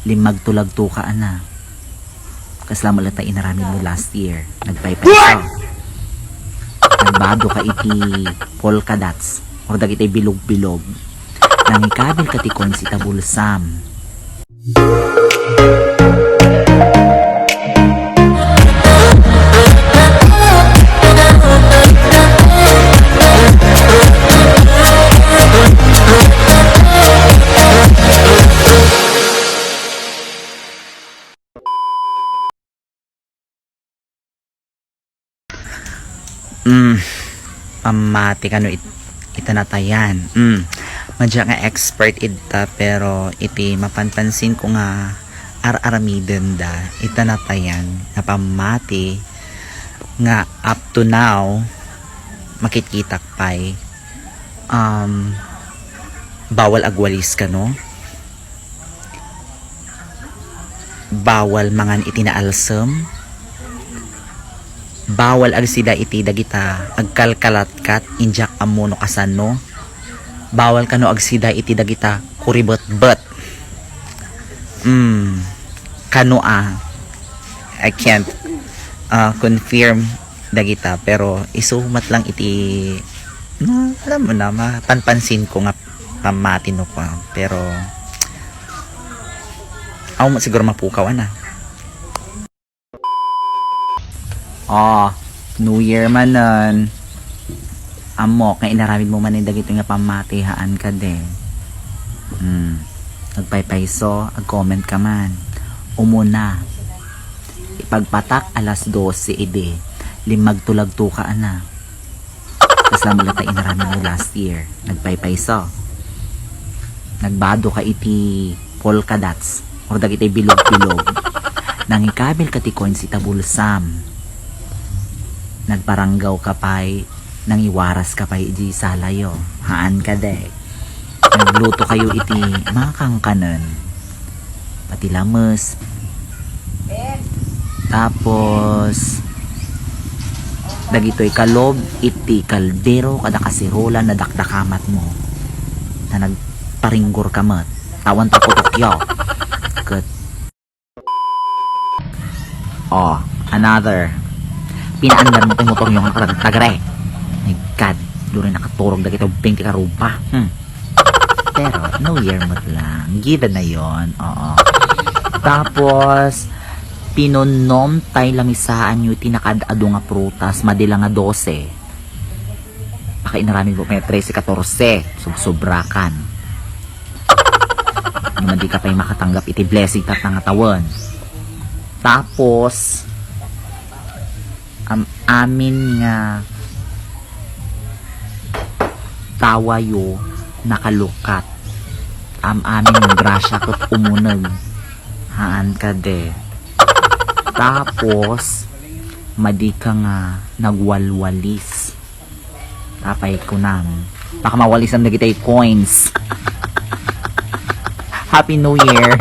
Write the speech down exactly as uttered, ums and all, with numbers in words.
Limmagto-lagto ka, ana. Kasla met latta inaramid mo last year. Nagpaypayso. Nagbado ka iti polka dots or dagiti bilog-bilog. Nangikabil ka ti coins ita bulsam. Mm, pammati kano it-, ita natayan. Mm, madya nga expert idta, pero iti mapanpansin ko nga ar-aramidenda, ita natayan nga pammati nga up to now, makitkitak pay, um, bawal agwalis kano. Bawal mangan iti naalsem. Bawal agsida iti dagita agkalkalatkat, indiak ammo no kasano. Bawal kano agsida iti dagita kuribetbet. Hmm. Kano a, I can't, ah, confirm dagita, pero isu met lang iti, na, alam mo na, mapanpansin ko nga pammati no ko, pero aw mo siguro mapukaw, ana. Oh, New Year manen. Ammok nga inaramid mo manen dagitoy nga pammati, haan kadi. Hmm. Agpaypayso, ag-comment ka man. Umuna. Ipagpatak alas dose idi. Limmagto-lagto ka, ana. Kasla met latta inaramid mo last year. Nagpaypayso. Nagbado ka iti polka dots or dagiti bilog-bilog. Nangikabil ka ti coins ita bulsam. Nagparanggaw ka pay, nangiwaras ka pay idi salayo. Haan kadi. Nagluto kayo iti mga kangkanen. Pati lames. Tapos, dagitoy kalob iti kaldero kada kasirola, nadakdakamat mo. Na nagparinggor ka met. Tawan ta putokyo. Ket, oh, another. Pinaandar mo ti motoryo nga nakatagtagre. My God, duri nakaturog dagiti ubbing ti karuba. Hmm. Pero, New Year met lang. Given na yon. Oo. Tapos, pinunnom tay lamisaanyo ti nakaad-adu nga prutas, madi la nga dose. Pakainaramid mo pay trese, katorse. Subsubrakan. Ngem di ka pay makatanggap iti blessing ta nga tawen. Tapos, am-amin nga tawayo nakalukat. Am-amin nga grasya ket umuneg. Haan kadi. Tapos, madi ka nga nagwalwalis. Apay kunam. Baka mawalisan dagiti coins. Happy New Year!